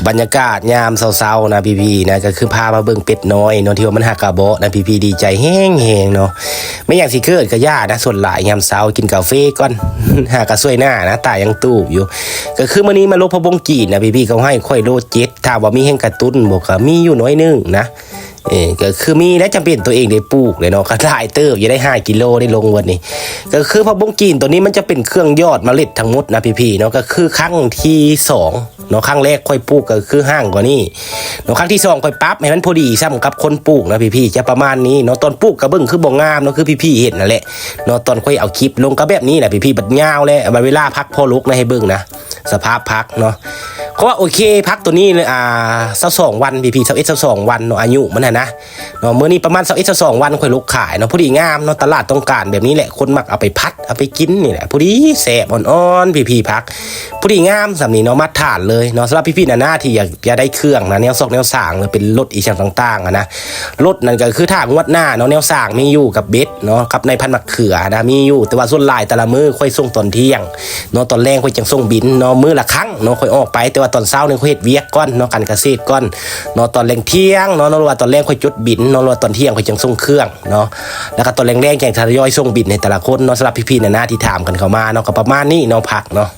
ບັນຍາກາດຍາມເຊົ້າໆນະພີ່ໆນະ ກໍຄືພາມາເບິ່ງເປັດນ້ອຍເນາະ ທີ່ວ່າມັນຫາກະເບາະນະພີ່ໆ ດີໃຈແຮງໆເນາະ. ແມ່ນຫຍັງຊິເກີດກໍຢ່ານະ ສ່ວນຫຼາຍຍາມເຊົ້າກິນກາເຟກ່ອນ ຫາກະຊ່ວຍໜ້ານະ ຕາຍັງຕູບຢູ່. ກໍຄືມື້ນີ້ມາລົກຜັກບົ້ງຈີນນະພີ່ໆ ເຂົາໃຫ້ຂ້ອຍໂລເຈັດ ຖາມວ່າມີແຮງກະຕຸ້ນບໍ່ ກໍມີຢູ່ໜ້ອຍໜຶ່ງນະ. ເອີ ກໍຄືມີແຫຼະ ຈຳເປັນຕົວເອງໄດ້ປູກເລີຍເນາະ ກໍຫຼາຍເຕີບຢູ່ ໄດ້ຫ້າກິໂລໄດ້ລົງເບິດນີ້. ກໍຄືຜັກບົ້ງຈີນຕົວນີ້ມັນຈະເປັນເຄື່ອງຍອດເມລັດທັງໝົດນະພີ່ໆເນາະ. ກໍຄືຄັ້ງທີສອງເນາະ ຄັ້ງແລກຂ້ອຍປູກກໍຄືຫ່າງກວ່ານີ້ເນາະ ຄັ້ງທີສອງຂ້ອຍປັບໃຫ້ມັນພໍດີສ່ຳກັບຄົນປູກນະພີ່ໆ ຈະປະມານນີ້ເນາະ. ຕອນປູກກໍເບິ່ງຄືບໍ່ງາມເນາະ ຄືພີ່ໆເຫັນນັ້ນແຫຼະເນາະ. ຕອນຂ້ອຍເອົາຄລິບລົງກໍແບບນີ້ແຫຼະພີ່ໆ ບັດຍາວແລ້ວ ບັດເວລາຜັກພໍລົກນະ ໃຫ້ເບິ່ງນະ ສະພາບຜັກເນາະ. ເພາະວ່າໂອເຄ ຜັກຕົວນີ້ ອ່າ ຊາວສອງວັນ ພີ່ໆ ຊາວເອັດ ຊາວສອງວັນເນາະ ອາຍຸມັນຫັ້ນນະເນາະ. ມື້ນີ້ປະມານຊາວເອັດ ຊາວສອງວັນ ຂ້ອຍລົກຂາຍເນາະ. ພໍດີງາມເນາະ ຕະຫຼາດຕ້ອງການແບບນີ້ແຫຼະ ຄົນມັກເອົາໄປຜັດ ເອົາໄປກິນນີ້ແຫຼະ ພໍດີແຊບ ອ່ອນໆ ພີ່ໆ ຜັກ ພໍດີງາມສ່ຳນີ້ເນາະ ມາດຖານເລີຍເນາະ. ສຳລັບພີ່ໆນານາທີ່ຢາກຈະໄດ້ເຄື່ອງນະ ແນວຊອກແນວສາງ ຫຼືເປັນລົດອີ່ຫຍັງຕ່າງໆຫັ້ນນະ ລົດນັ້ນກໍຄືຖ້າງວດໜ້າເນາະ ແນວສາງມີຢູ່ກັບເບັດເນາະ ກັບໃນພັນໝາກເຂືອນະ ມີຢູ່. ແຕ່ວ່າສ່ວນຫຼາຍແຕ່ລະມື້ຂ້ອຍສົ່ງຕອນທ່ຽງເນາະ ຕອນແລງຂ້ອຍຈັ່ງສົ່ງບິນເນາະ ມື້ລະຄັ້ງເນາະ ຂ້ອຍອອກໄປ. ແຕ່ວ່າຕອນເຊົ້ານີ້ຂ້ອຍເຮັດວຽກກ່ອນເນາະ ການກະເສດກ່ອນເນາະ ຕອນແລງທ່ຽງເນາະ ຫຼືວ່າຕອນແລງຂ້ອຍຈົດບິນເນາະ ຫຼືວ່າຕອນທ່ຽງຂ້ອຍຈັ່ງສົ່ງເຄື່ອງເນາະ ແລ້ວກໍຕອນແລງໆຈັ່ງທະຍອຍສົ່ງບິນໃຫ້ແຕ່ລະຄົນເນາະ. ສຳລັບພີ່ໆນານາທີ່ຖາມກັນເຂົ້າມາເນາະ ກໍປະມານນີ້ເນາະ ຜັກເນາະ.